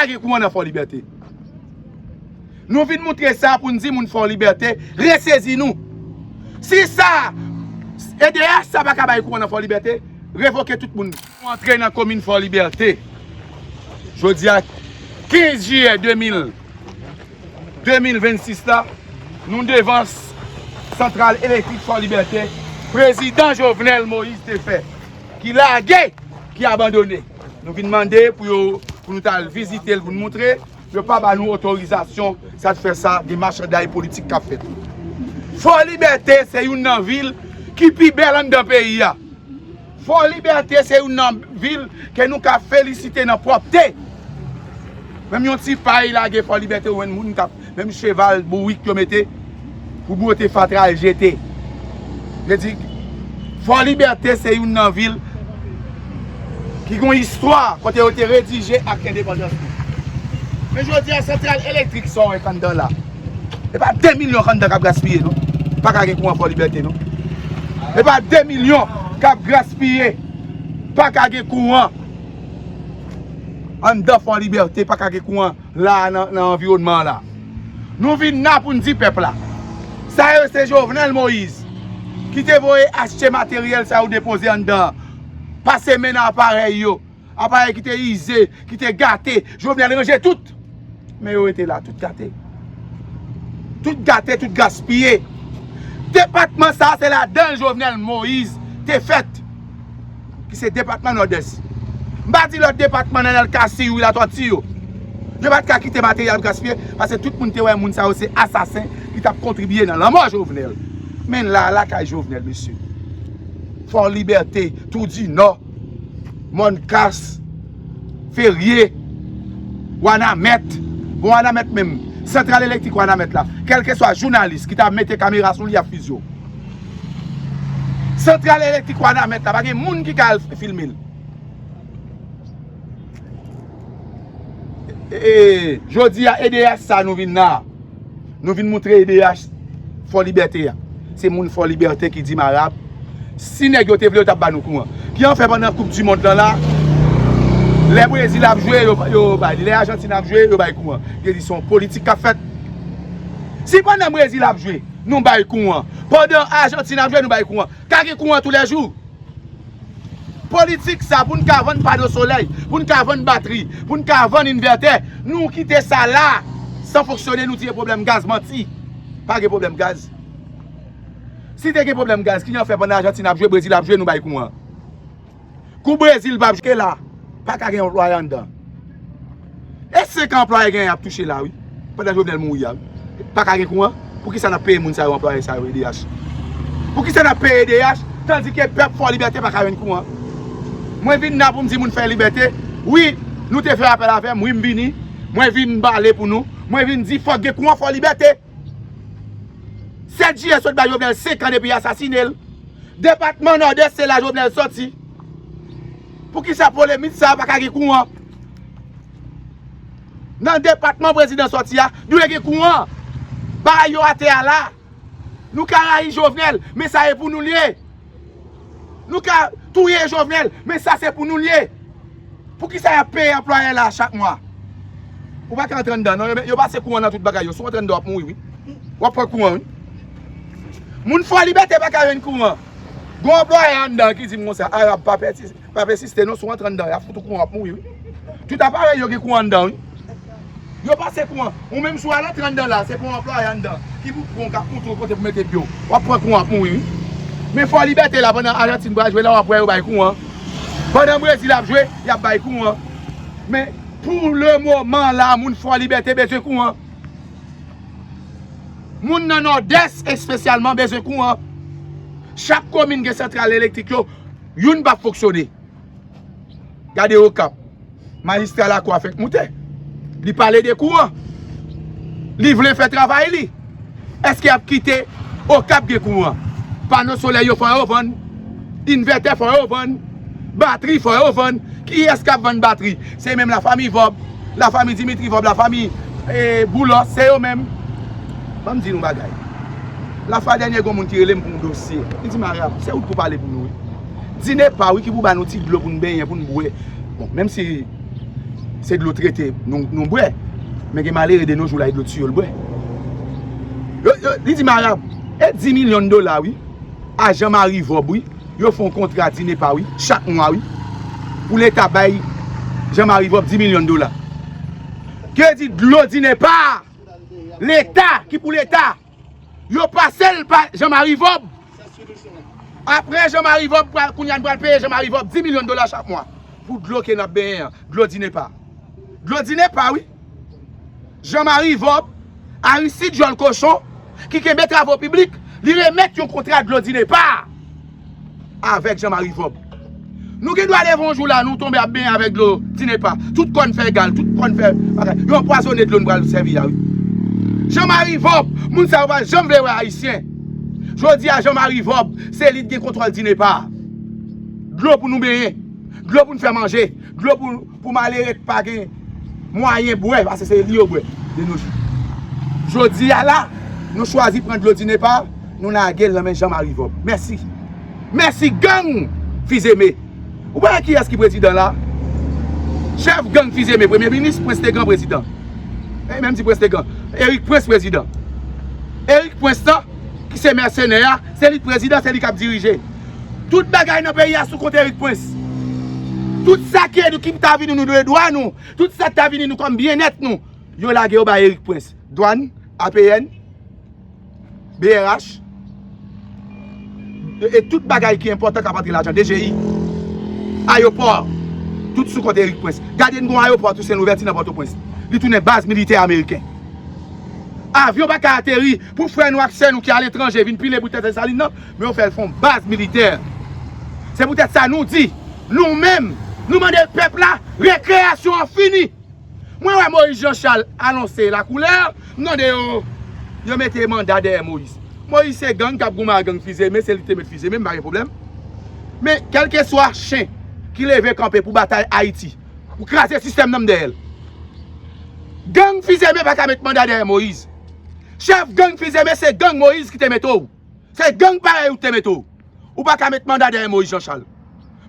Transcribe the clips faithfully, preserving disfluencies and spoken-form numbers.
Gen kouran nan Fò Libète. Nou vin moutre sa pou n di moun Fò Libète, resezi nou. Si sa, E D H sa pa ka bay kouran nan Fò Libète, revoke tout moun. Nou antre nan komin Fò Libète. Jodi a kenz jiyè de mil, de mil vennsis la, nou devan santral elektrik Fò Libète, prezidan Jovenel Moïse te fè, ki lage, ki abandone. Nou vin mande pou yo, pou nou t al vizite l, pou nou moutre, yo pa ba nou otorizasyon, sa t fè sa, gen machanday politik k ap fèt. Fò Libète se youn nan vil ki pi bèl anndan peyi a. Fò Libète se youn nan vil ke nou ka felisite nan pwòpte. Menm yon ti pay lage Fò Libète, ou jwenn moun k ap, menm cheval bourik yo mete pou bwote fatra al jete. Vle di, Fò Libète se youn nan vil ki gon istwa kote yo te redije ak endepandans nou. Men jodi a, santral elektrik sa w wè k anndan la, e pa de milyon k anndan k ap gaspiye, non. Pa ka gen kouran Fò Libète, non. E pa de milyon k ap gaspiye. Pa ka gen kouran anndan Fò Libète, pa ka gen kouran la nan, nan anviwònman an la. Nou vin la pou n di pèp la. Sa yo se Jovenel Moïse ki te voye achte materyèl sa yo depoze anndan an. Pase men nan aparèy yo. Aparèy ki te ize, ki te gate. Jovenel ranje tout. Men yo rete la, tout gate. Tout gate, tout gaspiye. Depatman sa a, se ladan l Jovenel Moïse te fèt. Ki se depatman Nòdès. M pa di lòt depatman nan Nèl Kasi, Wi Latòti yo. Yo pa t ka kite materyèl ap gaspiye, paske tout moun te wè moun sa yo se asasen ki t ap kontribiye nan lanmò Jovenel. Men la, lakay Jovenel, mesye. Fò Libète, Twou di Nò, Mòn Kas, Ferye, Wanament. Bon, Wanament menm, santral elektrik Wanament la, kèlkeswa jounalis ki ta mete kamera sou li, y ap fiziye w. Santral elektrik Wanament la, pa gen moun ki ka al filme l. E, e, jodi a, E D H sa nou vin la. Nou vin moutre E D H Fò Libète a. Se moun Fò Libète ki di Marab, si nèg yo te vle, yo t ap ba nou kouran. Ki an fè pandan Koup di Mond lan la, lè Brezil ap jwe, yo, yo bay li. Lè Ajantin ap jwe, yo bay kouran. Yo di se yon politik k ap fèt. Si pandan Brezil ap jwe, nou bay kouran, pandan Ajantin ap jwe, nou bay kouran, ka gen kouran toulèjou. Politik sa, pou n ka vann pano solèy, pou n ka vann batri, pou n ka vann envètè, nou kite sa la san fonksyone, nou di gen pwoblèm gaz, manti. Pa gen pwoblèm gaz. Si te gen pwoblèm gaz, ki jan fè pandan Ajantin ap jwe, Brezil ap jwe, nou bay kouran? Kou Brezil p ap jwe la, pa ka gen anplwaye anndan. E senk anplwaye genyen ap touche la, wi. Pandan Jovenel mouri a, wi. Pa ka gen kouran? Poukisa n ap peye moun sa yo, anplwaye sa yo, E D H? Poukisa n ap peye E D H, tandike pèp Fò Libète pa ka jwenn kouran? Mwen vin la pou m di moun Fò Libète, wi, nou te fè apèl avè m, wi, m vini. Mwen vin pale pou nou. Mwen vin di fòk gen kouran Fò Libète. Sèt jiyè sot bay Jovenel senk an depi y asasine l. Depatman Nòdès se la Jovenel sòti. Poukisa polemik sa a pa ka gen kouran? Nan depatman prezidan sòti a, dwe gen kouran. Bagay yo atè a la. Nou ka rayi Jovenel, men sa e pou nou l ye. Nou ka touye Jovenel, men sa se pou nou l ye. Poukisa y ap peye anplwayè la chak mwa? Ou pa ka antre anndan, non. Yo, yo pase kouran nan tout bagay yo. Si w antre anndan, w ap mouri, wi. W ap pran kouran, wi. Moun Fò Libète pa ka jwenn kouran. Gon anplwayè anndan ki di m konsa, Arab, pa pèdi. Pa pèsiste non, si w antre anndan, y ap fout ou kouran, w ap mouri, wi. Tout aparèy yo gen kouran anndan, wi. Yo pase kouran. Ou menm si w al antre anndan la, se pou anplwaye anndan ki pou pran w, k ap montre w kote pou mete pye w. W ap pran kouran, w ap mouri, wi. Men Fò Libète la, pandan Ajantin pral jwe la, w ap wè yo bay kouran. Pandan Brezil ap jwe, y ap bay kouran. Men pou lemoman la, moun Fò Libète bezwen kouran. Moun nan Nòdès espesyalman bezwen kouran. Chak komin gen santral elektrik yo, youn p ap fonksyone. Gade Okap. Majistra Lacroix fenk moute. Li pale de kouran. Li vle fè travay li. Èske y ap kite Okap gen kouran? Pano solèy yo fò yo vann. Envètè fò yo vann. Batri fò yo vann. Kiyès k ap vann batri? Se menm lafanmi Vòb, lafanmi Dimitri Vòb, lafanmi, e, Boulos, se yo menm. Ban m di nou bagay. Lafwa dènye gon moun ki rele m pou yon dosye. Li di m, Arab, se ou k pou pale pou nou, wi. Di Nepa, wi, ki pou ba nou ti dlo pou n benyen, pou n bwè. Bon, menm si Se dlo trete nou, nou bwè. Men gen malere de nos jours la, e dlo tiyo l bwè. Yo, yo, li di m, Arab, e dis milyon dola, wi. A Jean Marie Vob, wi. Yo fè yon kontra DINEPA, wi. Chak mwa, wi. Pou Leta bay Jean Marie Vob dis milyon dola. Ki vle di dlo DINEPA. Leta, ki pou Leta. Yo pase l pa Jean Marie Vob. Apre Jean Marie Vob, pral, kounye a n pral peye Jean Marie Vob dis milyon dola chak mwa. Pou dlo ke n ap benyen an, dlo DINEPA. Dlo DINEPA, wi. Jean Marie Vob, Aristide dyòl kochon, ki kenbe travo piblik, li remèt yon kontra dlo DINEPA avèk Jean Marie Vob. Nou gen dwa leve yon jou la, nou tonbe ap benyen avèk dlo DINEPA. Tout kò n fè gal, tout kò n fè bagay. Yo anpwazonnen dlo n pral sèvi a, wi. Jean Marie Vob, moun sa yo pa janm vle wè Ayisyen. Jodi a, Jean Marie Vob, se li ki gen kontwòl DINEPA. Dlo pou nou benyen, dlo pou n fè manje, dlo pou, pou malere k pa gen mwayen bwè, paske se li yo bwè de nos jours. Jodi a la, nou chwazi pran dlo DINEPA, nou lage l nan men Jean Marie Vob. Mèsi. Mèsi gang Fizeme. Ou pa wè kiyès ki prezidan la? Chèf gang Fizeme, premye minis, Prince te gran prezidan. E menm di Prince te gran. Eric Prince prezidan. Eric Prince lan, ki se mèsenè a, se li k prezidan, se li k ap dirije. Tout bagay nan peyi a sou kont Eric Prince. Tout sa ki nou ki ta vini nou dwe dwa nou, tout sa ki ta vini nou kòm byennèt nou, yo lage yo bay Eric Prince. Dwàn, A P N, B R H, e, e tout bagay ki enpòtan k ap antre lajan, D G I, ayopò, tout sou kont Eric Prince. Gade n gon ayopò Toussaint Louverture nan Pòtoprens. Li tounen baz militè ameriken. Avyon pa ka ateri pou frè nou ak sè nou ki aletranje vin pile bout tè Desalin nan, men yo fè l fè yon baz militè. Se poutèt sa nou di, nou menm, nou mande pèp la, rekreyasyon an fini. Mwen wè Moïse Jean Charles anonse lakoulè, m tande yo, yo mete manda dèyè Moïse. Moïse se gang k ap goumen ak gang Fizeme, se li ki te met Fizeme, m pa gen pwoblèm. Men kèlkeswa chen ki leve kanpe pou batay Ayiti, pou kraze sistèm nan, m dèyè l. Gang Fizeme pa ka met manda dèyè Moïse. Chèf gang Fizeme se gang Moïse ki te mete w. Se gang parèy ou te mete w. Ou pa ka met manda dèyè Moïse Jean Charles.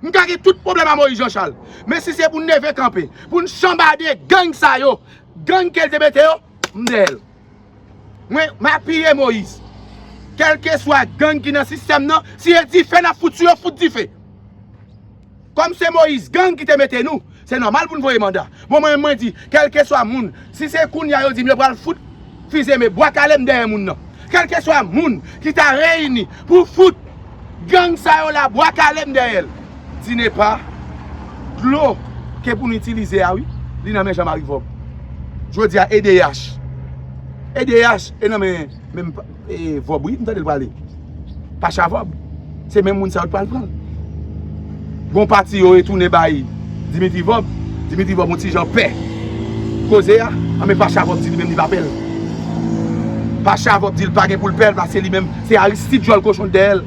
M ka gen tout pwoblèm a Moïse Jean Charles. Men si se pou n leve kanpe, pou n chanbade gang sa yo, gang ke l te mete yo, m dèyè l. Mwen, m apiye Moïse. Kèlkeswa gang ki nan sistèm nan, si e dife n ap fout sou yo, fout dife. Kòm se Moïse gang ki te mete nou, se nòmal pou n voye manda. Bon, mwen, mwen di, kèlkeswa moun, si se kounye a yo di m yo pral fout Fizeme bwa kale, m dèyè moun nan. Kèlkeswa moun ki ta reyini pou fout gang sa yo la bwa kale, m dèyè l. DINEPA, dlo ke pou nou itilize a, wi, li nan men Jean Marie Vob. Jodi a, E D H. E D H, e nan men menm pa- e, Vob, wi, m tande l prale. Pacha Vob. Se menm moun sa yo t pral pran l. Gon pati yo retounen bay Dimitri Vob. Dimitri Vob yon ti jan pè koze a. Anben Pacha Vob di li menm li pa pè l. Pacha Vob di l pa gen pou l pè l paske li menm se Aristide dyòl kochon dèyè l.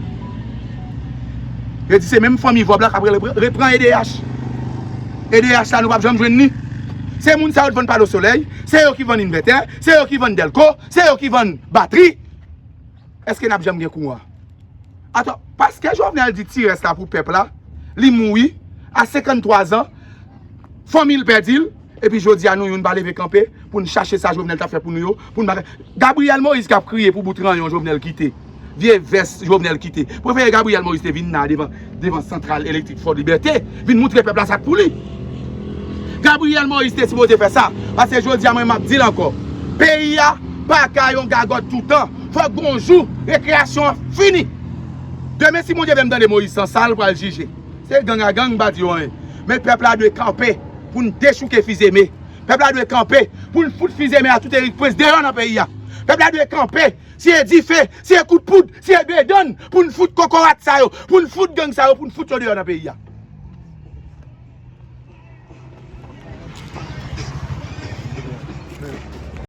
Yo di se menm fanmi Vob la k ap repran, repran E D H. E D H la nou p ap janm jwenn li. Se moun sa yo t vann Palo Solèy, se yo ki vann Invètè, se yo ki vann Dèlko, se yo ki vann batri. Èske n ap janm gen kouran? Atò, paske Jovenel di ti rès la pou pèp la, li mouri a senkanntwa zan, fanmi l pèdi l, epi jodi a nou youn pa leve kanpe pou n chache sa Jovenel t ap fè pou nou yo, pou n pa. Gabriel Moïse k ap kriye pou bout ranyon Jovenel kite, vye vès Jovenel kite. Prefere Gabriel Moïse te vin la devan, devan santral elektrik Fò Libète, vin moutre pèp la sa k pou li. Gabriel Moïse te sipoze fè sa, paske jodi a mwen m ap di l ankò, peyi a pa ka yon gagòt toutan. Fòk gon jou rekreyasyon an fini. Demen si Bondye fè m tande Moïse san sal pral jije. Se gang a gang, m pa di yo anyen. Men pèp la dwe kanpe pou n dechouke Fizeme. Pèp la dwe kanpe pou n fout Fizeme a tout Eric Prince deyò nan peyi a. Pèp la dwe kanpe, si e dife, si e kout poud, si e bedann, pou n fout kokorat sa yo, pou n fout gang sa yo, pou n fout yo deyò nan peyi a.